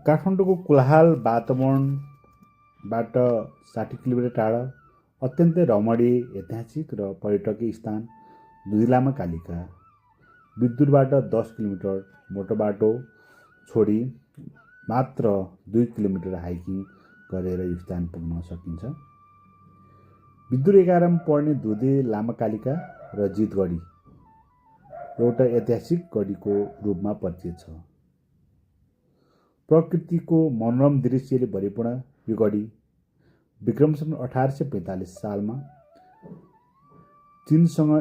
काठमाडौँको कोलाहल वातावरणबाट 60 किलोमिटर टाढा अत्यन्तै रमणीय ऐतिहासिक र पर्यटकीय स्थान दुधिलामा कालिका। विदुरबाट 10 किलोमिटर, मोटरबाटो छोडी मात्र 2 किलोमिटर हाइकिङ गरेर यो स्थान पुग्न सकिन्छ। विदुर 11मा पर्ने दुधे लामाकालिका र जितगढी एउटा ऐतिहासिक गढीको रूपमा परिचित छ। प्रकृतिको मनोरम दृश्यले भरिपूर्ण यो गढी विक्रमसँग 1845 सालमा चीनसँग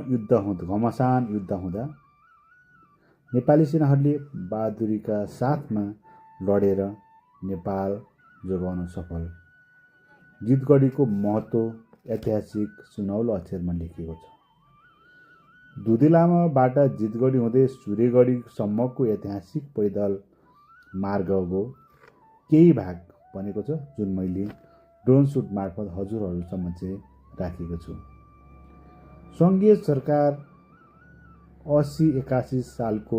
घमासान युद्ध हुँदा नेपाली सेनाहरूले बहादुरीका साथमा लडेर नेपाल जोगाउन सफल। जितगढीको महत्त्व ऐतिहासिक सुनौलो अक्षरमा लेखिएको छ। दुधेलामाबाट जितगढी हुँदै सूर्यगढीसम्मको ऐतिहासिक पैदल मार्गको केही भाग बनेको छ, जुन मैले ड्रोन सुट मार्फत हजुरहरूसम्म चाहिँ राखेको छु। सङ्घीय सरकार 80-81 सालको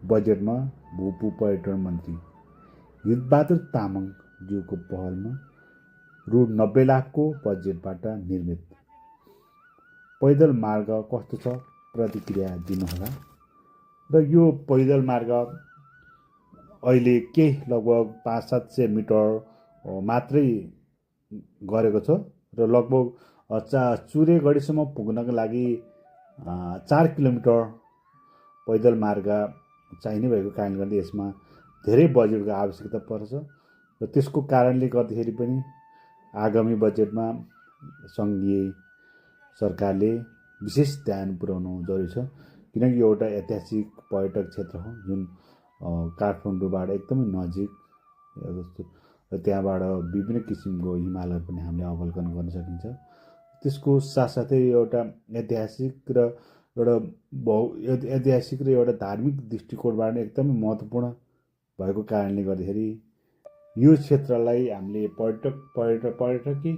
बजेटमा भूपू पर्यटन मन्त्री हितबहादुर तामाङज्यूको पहलमा रु 90 लाखको बजेटबाट निर्मित पैदल मार्ग कस्तो छ प्रतिक्रिया दिनुहोला। र यो पैदल मार्ग अहिले लगभग 500-700 मिटर मात्रै गरेको छ र लगभग चुरेगढीसम्म पुग्नको लागि 4 किलोमिटर पैदल मार्ग चाहिने भएको कारणले गर्दा यसमा धेरै बजेटको आवश्यकता पर्छ र त्यसको कारणले गर्दाखेरि पनि आगामी बजेटमा सङ्घीय सरकारले विशेष ध्यान पुर्याउनु जरुरी छ, किनकि यो एउटा ऐतिहासिक पर्यटक क्षेत्र हो जुन काठमाडौँबाट एकदमै नजिक र त्यहाँबाट विभिन्न किसिमको हिमालय पनि हामीले अवलोकन गर्न सकिन्छ। त्यसको साथसाथै एउटा ऐतिहासिक र एउटा धार्मिक दृष्टिकोणबाट एकदमै महत्त्वपूर्ण भएको कारणले गर्दाखेरि यो क्षेत्रलाई हामीले पर्यटकीय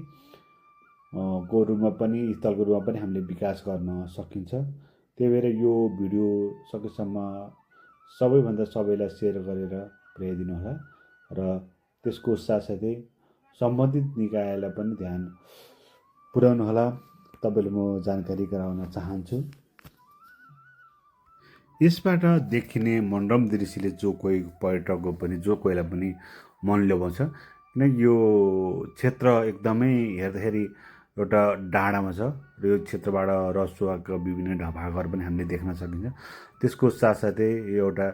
को रूपमा पनि स्थलको रूपमा पनि हामीले विकास गर्न सकिन्छ। त्यही भएर यो भिडियो सकेसम्म सबैभन्दा सबैलाई सेयर गरेर पुर्याइदिनु होला र त्यसको साथसाथै सम्बन्धित निकायलाई पनि ध्यान पुर्याउनु होला। तपाईँले म जानकारी गराउन चाहन्छु। यसबाट देखिने मनोरम दृश्यले जो कोहीलाई पनि मन लोभ्याउँछ, किनकि यो क्षेत्र एकदमै हेर्दाखेरि एउटा डाँडामा छ र यो क्षेत्रबाट रसुवाका विभिन्न भागहरू पनि हामीले देख्न सकिन्छ। त्यसको साथसाथै यो एउटा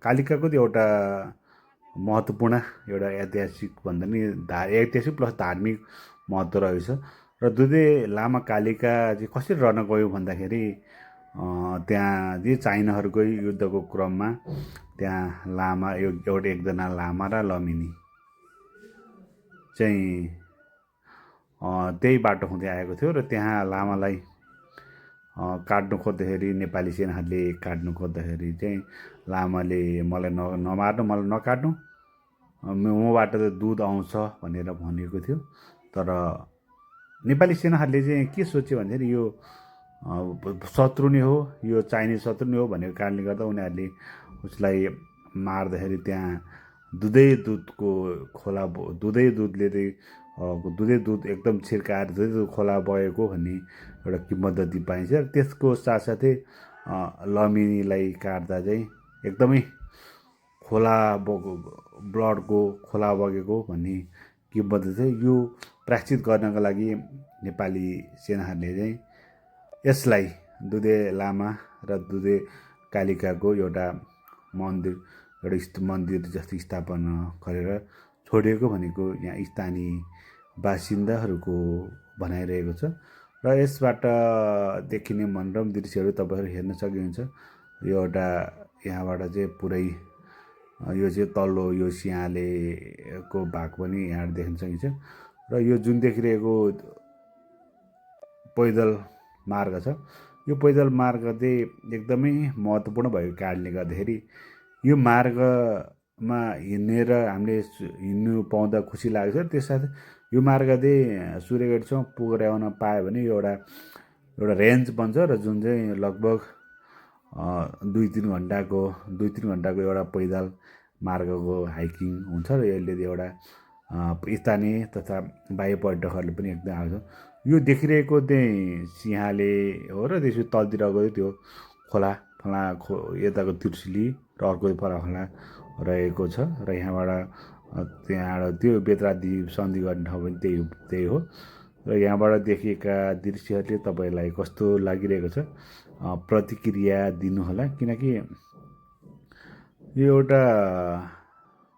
कालिकाको एउटा महत्त्वपूर्ण एउटा ऐतिहासिक भन्दा नि ऐतिहासिक प्लस धार्मिक महत्त्व रहेछ। र दुधे लामा कालिका चाहिँ कसरी रहन गयो भन्दाखेरि त्यहाँ जे चाइनाहरूको युद्धको क्रममा त्यहाँ लामा एकजना लामा र लमिनी चाहिँ त्यही बाटो हुँदै आएको थियो र त्यहाँ लामालाई काट्नु खोज्दाखेरि नेपाली सेनाहरूले काट्नु खोज्दाखेरि चाहिँ लामाले मलाई नमार्नु, मलाई नकाट्नु, मबाट त दुध आउँछ भनेर भनेको थियो। तर नेपाली सेनाहरूले चाहिँ के सोच्यो भन्दाखेरि यो शत्रु नै हो, यो चाइनिज शत्रु नै हो भनेको कारणले गर्दा उनीहरूले उसलाई मार्दाखेरि त्यहाँ दुधै दुध एकदम छिर्काएर दुधै दुध खोला बगेको भन्ने एउटा किंवदन्ती पाइन्छ। त्यसको साथसाथै लमिनीलाई काट्दा चाहिँ एकदमै ब्लडको खोला बगेको भन्ने किंवदन्ती चाहिँ यो प्रायश्चित गर्नको लागि नेपाली सेनाहरूले चाहिँ यसलाई दुधे लामा र दुधे कालिकाको एउटा मन्दिर जस्तो स्थापना गरेर छोडिएको भनेको यहाँ स्थानीय बासिन्दाहरूको भनाइरहेको छ। र यसबाट देखिने मनोरम दृश्यहरू तपाईँहरू हेर्न सक्नुहुन्छ। यो एउटा यहाँबाट चाहिँ पुरै यो चाहिँ तल्लो यो सिंहालेको भाग पनि यहाँ देख्न सकिन्छ। र यो जुन देखिरहेको पैदल मार्ग छ, यो पैदल मार्ग चाहिँ एकदमै महत्त्वपूर्ण भएको कारणले गर्दाखेरि यो मार्गमा हामीले हिँड्नु पाउँदा खुसी लाग्छ। त्यससाथ यो मार्ग चाहिँ सूर्यगढीसम्म पुगेर आउन पायो भने यो एउटा रेन्ज बन्छ र जुन चाहिँ लगभग 2-3 घन्टाको एउटा पैदल मार्गको हाइकिङ हुन्छ र यसले एउटा स्थानीय तथा बाह्य पर्यटकहरूले पनि एकदम आउँछ। यो देखिरहेको चाहिँ सिंहाले हो र त्यसपछि तलतिरको त्यो खोला यताको तिर्सिली र अर्को फला रहेको छ र यहाँबाट त्यहाँबाट त्यो बेतरादी सन्धि गर्ने ठाउँ पनि त्यही हो र यहाँबाट देखिएका दृश्यहरूले तपाईँलाई कस्तो लागिरहेको छ प्रतिक्रिया दिनुहोला, किनकि यो एउटा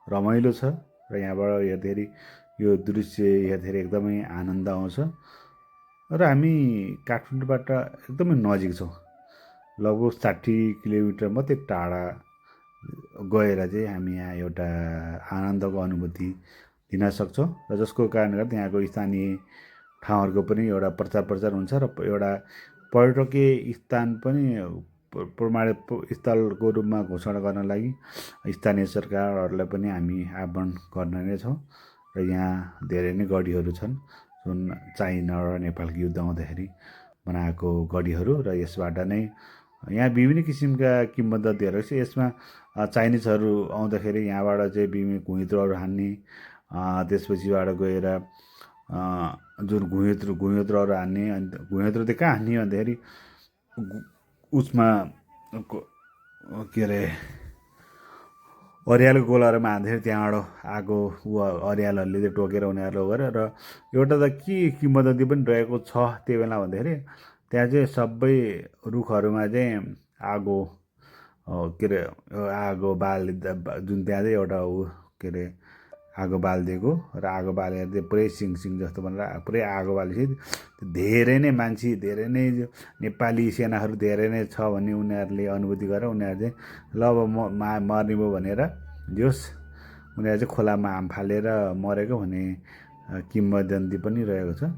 रमाइलो छ र यहाँबाट हेर्दाखेरि यो दृश्य हेर्दाखेरि एकदमै आनन्द आउँछ र हामी काठमाडौँबाट एकदमै नजिक छौँ, लगभग 60 किलोमिटर मात्रै टाढा गएर चाहिँ हामी यहाँ एउटा आनन्दको अनुभूति दिन सक्छौँ र जसको कारणले गर्दा यहाँको स्थानीय ठाउँहरूको पनि एउटा प्रचार हुन्छ र एउटा पर्यटकीय स्थान पनि प्रमाणित स्थलको रूपमा घोषणा गर्न लागि स्थानीय सरकारहरूलाई पनि हामी आह्वान गर्ने नै छौँ र यहाँ धेरै नै गढीहरू छन् जुन चाइना र नेपालको युद्ध आउँदाखेरि बनाएको गढीहरू र यसबाट नै यहाँ विभिन्न किसिमका किम्वदन्तीहरू छ। यसमा चाइनिजहरू आउँदाखेरि यहाँबाट चाहिँ विभिन्न घुइँत्रोहरू हान्ने, त्यसपछिबाट गएर जुन घुइँत्रोहरू हान्ने, अनि घुइँत्रो चाहिँ कहाँ हान्ने भन्दाखेरि उसमा के अरे अरियालको गोलाहरूमा हान्दाखेरि त्यहाँबाट आगो अरियालहरूले चाहिँ टोकेर उनीहरू लगेर र एउटा त के किम्वदन्ती पनि रहेको छ त्यो बेला भन्दाखेरि त्यहाँ चाहिँ सबै रुखहरूमा चाहिँ आगो के अरे आगो जुन त्यहाँ चाहिँ एउटा के अरे आगो बालिदिएको र आगो बालेर चाहिँ पुरै सिङ जस्तो भनेर पुरै आगो बालेपछि धेरै नै मान्छे, धेरै नै नेपाली सेनाहरू धेरै नै छ भन्ने उनीहरूले अनुभूति गरेर उनीहरू चाहिँ ल अब मर्ने भयो भनेर जोस् उनीहरू चाहिँ खोलामा हाम फालेर मरेको भन्ने किम्वदन्ती पनि रहेको छ।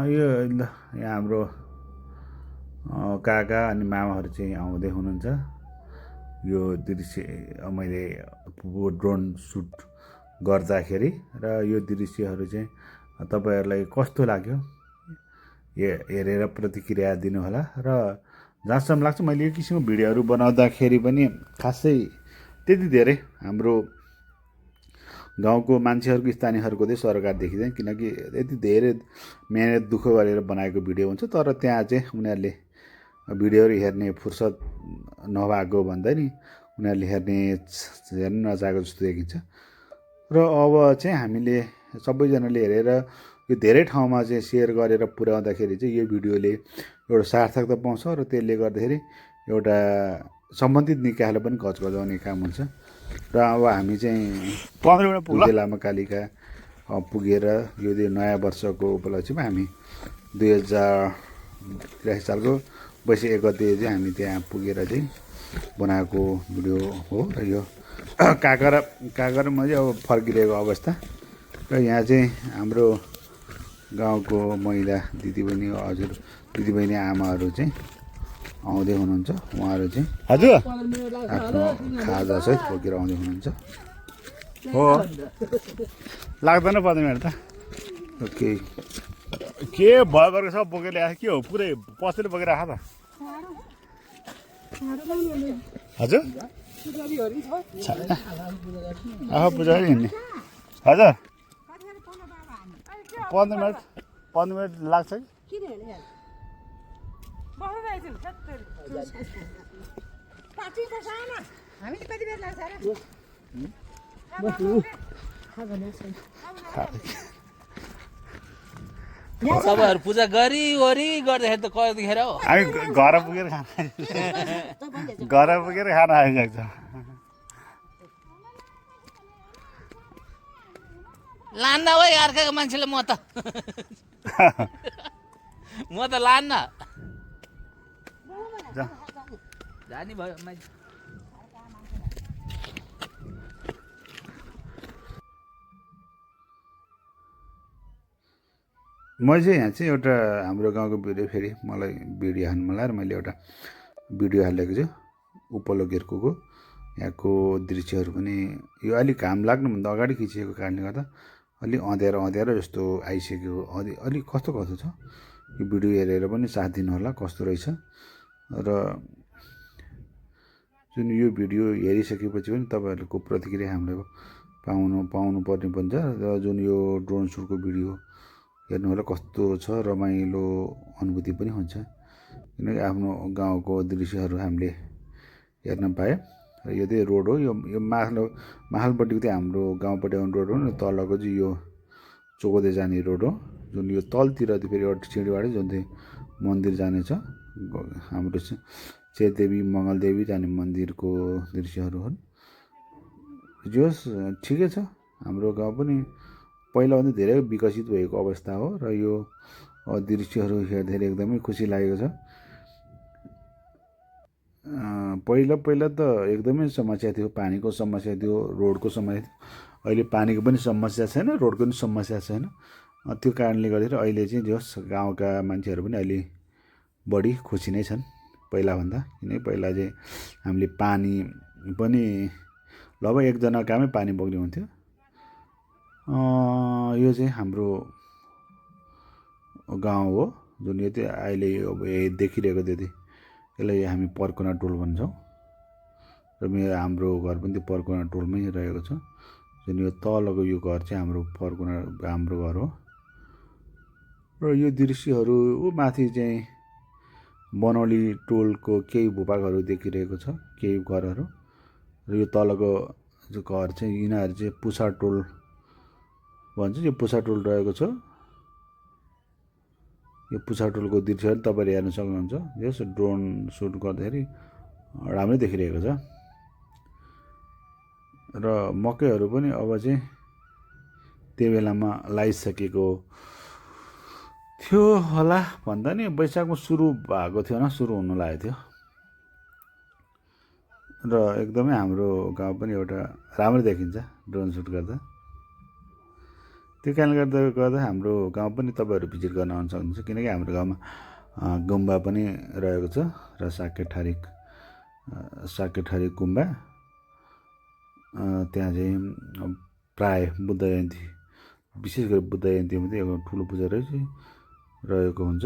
यो यहाँ हाम्रो काका अनि मामाहरू चाहिँ आउँदै हुनुहुन्छ। यो दृश्य मैले ड्रोन सुट गर्दाखेरि र यो दृश्यहरू चाहिँ तपाईँहरूलाई कस्तो लाग्यो हेरेर प्रतिक्रिया दिनुहोला र जहाँसम्म लाग्छ मैले यो किसिमको भिडियोहरू बनाउँदाखेरि पनि खासै त्यति धेरै हाम्रो गाउँको मान्छेहरूको स्थानीयहरूको चाहिँ सरकारदेखि चाहिँ, किनकि यति धेरै मेहनत दुःख गरेर बनाएको भिडियो हुन्छ तर त्यहाँ चाहिँ उनीहरूले भिडियोहरू हेर्ने फुर्सद नभएको भन्दा नि उनीहरूले हेर्न नचाहेको जस्तो देखिन्छ र अब चाहिँ हामीले सबैजनाले हेरेर यो धेरै ठाउँमा चाहिँ सेयर गरेर पुर्याउँदाखेरि चाहिँ यो भिडियोले एउटा सार्थकता पाउँछ र त्यसले गर्दाखेरि एउटा सम्बन्धित निकायले पनि घचघचाउने काम हुन्छ र अब हामी चाहिँ 15 मिनट पुग्दै लामा कालिका पुगेर यो नयाँ वर्षको उपलक्ष्यमा हामी 2083 सालको वैशाख 1 गते चाहिँ हामी त्यहाँ पुगेर चाहिँ बनाएको भिडियो हो र यो कागरमा चाहिँ अब फर्किरहेको अवस्था र यहाँ चाहिँ हाम्रो गाउँको महिला दिदीबहिनी आमाहरू चाहिँ आउँदै हुनुहुन्छ। उहाँहरू चाहिँ हजुर आफ्नो खाजासहित बोकेर आउँदै हुनुहुन्छ। हो लाग्दैन 15 मिनट त ओके के भयो गरेको सब बोकेर ल्याएको के हो पुरै पसले बोकेर आएको त हजुर पुजारी हिँड्ने हजुर 15 मिनट लाग्छ कि सबैहरू पूजा गरिवरी गर्दाखेरि त कतिखेर हो हामी घर पुगेर खाना आइसक्छ। लान्न हो अर्काको मान्छेले म त लान्न जानी भयो म चाहिँ यहाँ चाहिँ एउटा हाम्रो गाउँको भिडियो फेरि मलाई भिडियो हाल्नु मन लाग्यो र मैले एउटा भिडियो हालेको छु उपल्लो गेर्कोको यहाँको दृश्यहरू पनि यो अलिक घाम लाग्नुभन्दा अगाडि खिचिएको कारणले गर्दा अलिक अँध्यारो जस्तो आइसक्यो। अलिक कस्तो छ यो भिडियो हेरेर पनि साथ दिनु होला कस्तो रहेछ र जुन यो भिडियो हेरिसकेपछि पनि तपाईँहरूको प्रतिक्रिया हामीले पाउनुपर्ने पनि छ र जुन यो ड्रोन सुटको भिडियो हेर्नु होला कस्तो छ रमाइलो अनुभूति पनि हुन्छ किनकि आफ्नो गाउँको दृश्यहरू हामीले हेर्न पाएँ र यो चाहिँ रोड हो यो माहलपट्टिको चाहिँ हाम्रो गाउँपट्टि आउने रोड हो र तलको चाहिँ यो चोकदै जाने रोड हो जुन यो तलतिर चाहिँ फेरि एउटा सिँढीबाटै जुन चाहिँ मन्दिर जानेछ हाम्रो चेतदेवी मङ्गलदेवी जाने मन्दिरको दृश्यहरू हुन् जोस् ठिकै छ हाम्रो गाउँ पनि पहिलाभन्दा धेरै विकसित भएको अवस्था हो र यो दृश्यहरू हेर्दाखेरि एकदमै खुसी लागेको छ पहिला त एकदमै समस्या थियो पानीको समस्या थियो रोडको समस्या थियो अहिले पानीको पनि समस्या छैन रोडको पनि समस्या छैन त्यो कारणले गर्दाखेरि अहिले चाहिँ जोस् गाउँका मान्छेहरू पनि अहिले बढी खुसी नै छन् पहिलाभन्दा किनकि पहिला चाहिँ हामीले पानी पनि लगभग एकजना कामै पानी बोक्ने हुन्थ्यो यो चाहिँ हाम्रो गाउँ हो जुन यो चाहिँ अहिले अब देखिरहेको त्यो यसलाई हामी पर्कुना टोल भन्छौँ र हाम्रो घर पनि त्यो पर्कुना टोलमै रहेको छ जुन यो तलको यो घर चाहिँ हाम्रो घर हो र यो दृश्यहरू माथि चाहिँ बनौली टोलको केही भूभागहरू देखिरहेको छ केही घरहरू र यो तलको जो घर चाहिँ यिनीहरू चाहिँ पुछा टोल भन्छ यो पुछा टोल रहेको छ यो पुछा टोलको दृश्यहरू तपाईँले हेर्न सक्नुहुन्छ यस ड्रोन सुट गर्दाखेरि राम्रै देखिरहेको छ र मकैहरू पनि अब चाहिँ त्यो बेलामा लगाइसकेको थियो होला भन्दा नि वैशाखमा सुरु भएको थियो सुरु हुनु लागेको थियो र एकदमै हाम्रो गाउँ पनि एउटा राम्रो देखिन्छ ड्रोन सुट गर्दा त्यो कारणले गर्दा हाम्रो गाउँ पनि तपाईँहरू भिजिट गर्न आउन सक्नुहुन्छ किनकि हाम्रो गाउँमा गुम्बा पनि रहेको छ र साकेठारी गुम्बा त्यहाँ चाहिँ प्राय बुद्ध जयन्ती विशेष गरी बुद्ध जयन्तीमा चाहिँ एउटा ठुलो पूजा रहेको हुन्छ